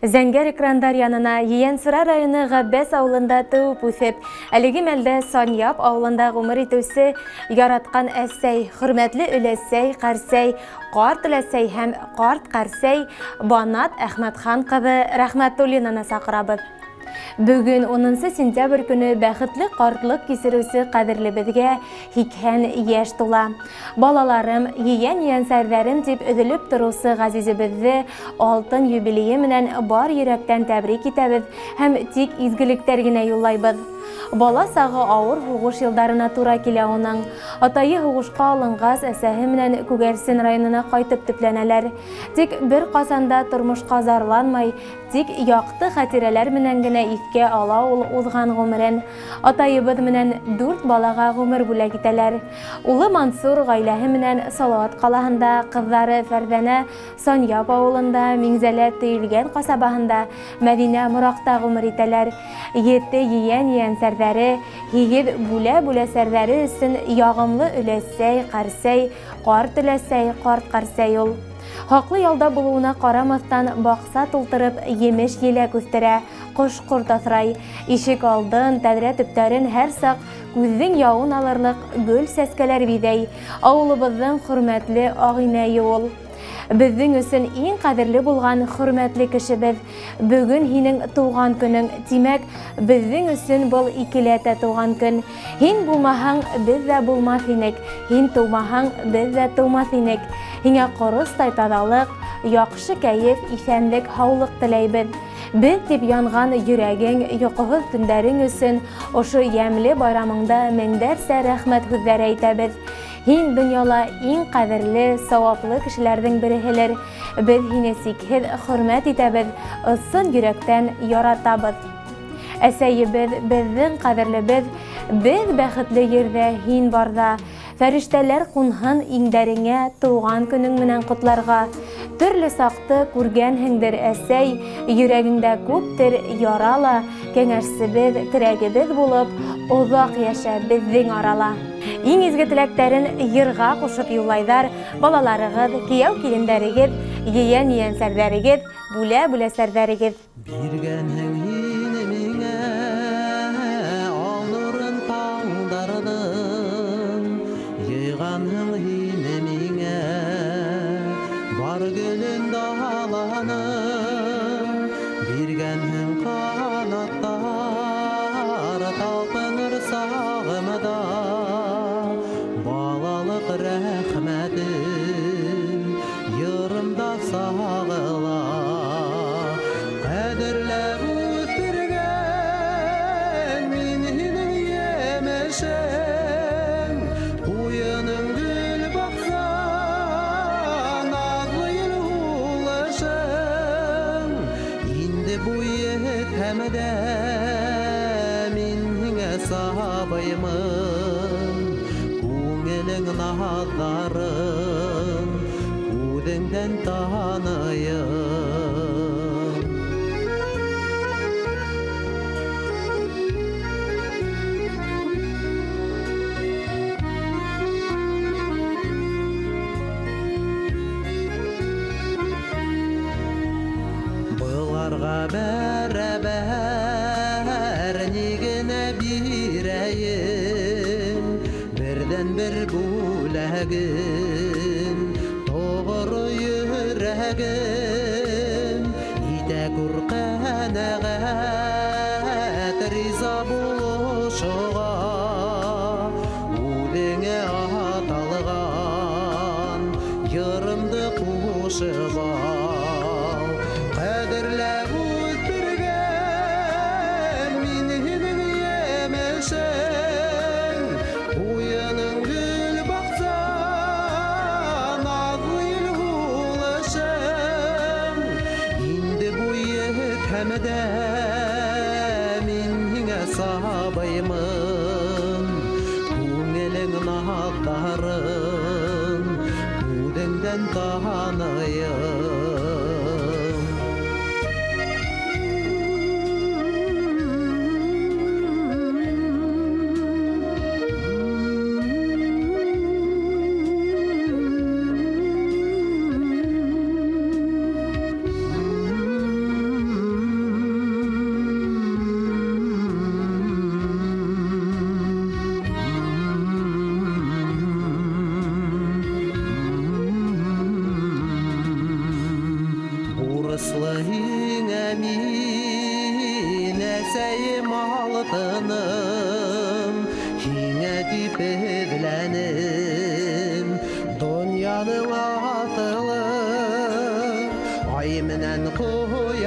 Зәңгәр экрандар янына Ейәнсура районы Ғәббәс ауылында тыуып үҫеп, әлеге мәлдә Санъяп ауылында ғүмер итеүсе яратҡан әсәй, хөрмәтле өләсәй, ҡәрсәй, ҡарт өләсәй һәм ҡарт ҡәрсәй Банат Әхмәтхан ҡыҙы Рәхмәтуллинаны саҡырабыҙ. Бөгөн 10 сентябрь көнө бәхетле ҡартлыҡ кисереүсе ҡәҙерлебеҙгә 80 йәш тула. Балаларым, ейән-ейәнсәрҙәрем тип өҙөлөп тороусы ғәзизебеҙҙе алтын юбилейы менән бар йөрәктән тәбрик итәбеҙ һәм тик изгелектәр генә юллайбыҙ. Бала сағы ауыр һуғыш йылдарына тура килә уның. Атайы һуғышҡа алынғас, әсәһе менән Күгәрсен районына ҡайтып төпләнәләр. Тик бер ҡасан да тормошҡа зарланмай, тик яҡты хәтирәләр менән генә иҫкә ала ул уҙған ғүмерен. Атайыбыҙ менән 4 балаға ғүмер бүләк итәләр. Улы Мансур ғаиләһе менән Салауат ҡалаһында, ҡыҙҙары Фәрҙәнә Санъяп ауылында, Миңзәлә Төйөлгән ҡасабаһында, Мәҙинә Мораҡта ғүмер итәләр. 7 ейән-ейәнсәрҙәре, 8 бүлә-бүлә сәрҙәре өсөн яғымлы өләсәй, ҡәрсәй, ҡарт өләсәй, ҡарт ҡәрсәй ул. Хаҡлы ялда булыуына ҡарамаҫтан баҡса тултырып емеш еләк үҫтерә, ҡош-ҡорт аҫрай. Ишек алдын, тәҙрә төптәрен һәр саҡ күҙҙең яуын алырлыҡ гөл сәскәләр биҙәй. Ауылыбыҙҙың хөрмәтле ағинәйе ул. Беҙҙең өсөн иң ҡәҙерле булған хөрмәтле кешебеҙ. Бөгөн һинең тыуған көнөң, тимәк, беҙҙең өсөн был икеләтә тыуған көн. Һин булмаһаң, беҙ ҙә булмаҫ инек. Һин тыумаһаң, беҙ ҙә тыумаҫ инек. Һиңә ҡоростай таҙалыҡ, яҡшы кәйеф, иҫәнлек, һаулыҡ теләйбеҙ. Беҙ тип янған йөрәгең, йоҡоһоҙ төндәрең өсөн ошо йәмле байрамыңда меңдәрсә рәхмәт һүҙҙәре әйтәбеҙ. Һин донъяла иң ҡәҙерле, сауаплы кешеләрҙең береһелер. Беҙ һине сикһеҙ хөрмәт итәбеҙ, ысын йөрәктән яратабыҙ. Әсәйебеҙ, беҙҙең ҡәҙерлебеҙ, беҙ бәхетле ерҙә һин барҙа. Фәрештәләр ҡунһын иңдәреңә тыуған көнөң менән ҡотларға. Төрлө саҡты күргәнһеңдер, әсәй, йөрәгеңдә күптер яра ла, кәңәшсебеҙ, терәгебеҙ булып, оҙаҡ йәшә беҙҙең арала. Иң изге теләктәрен йырға ҡушып юллайҙар балаларығыҙ, кейәү-килендәрегеҙ, ейән-ейәнсәрҙәрегеҙ, бүлә-бүләсәрҙәрегеҙ. Биргәнһең һин миңә ал нурын таңдарҙың, йыйғанһың һин миңә бар гөлөн даланың, биргәнһең ҡанаттар талпыныр сағымда, балалыҡ рәхмәтем йырымда сағыла. Ҡәҙерләп үҫтергән мин һинең емешең, ҡуйының гөл баҡса, наҙлы ел һулышың. Инде буй етһәм дә мин һиңә сабыймын, күңелең наҙҙарын күҙеңдән таныйым. Быларға бәрәбәр ни генә бирәйем, берҙән-бер бүләгем, тоғро йөрәгем, итә күр ҡәнәғәт, риза булышыға, үҙеңә аталған йырымды ҡушып ал. Ҡәҙерләп үҫтергән мин һинең емешең, ҡуйының гөл баҡса, наҙлы ел һулышың. Инде буй етһәм дә мин һиңә сабыймын, күңелең наҙҙарын күҙеңдән таныйым.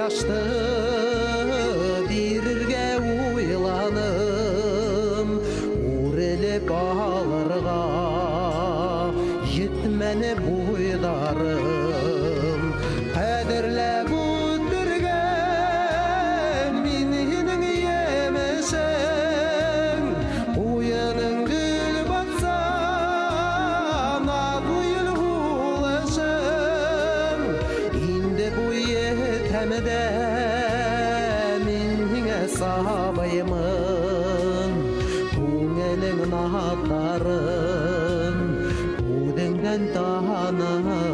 Ҡояшты бирергә уйланым, үрелеп алырға етмәне буйҙарым. Ҡәҙерләп үҫтергән мин һинең емешең, ҡуйының гөл баҡса, наҙлы һулышың. Инде буй етһәм дә, мин һиңә сабыймын, күңелең наҙҙарын үҙеңдән танырмын.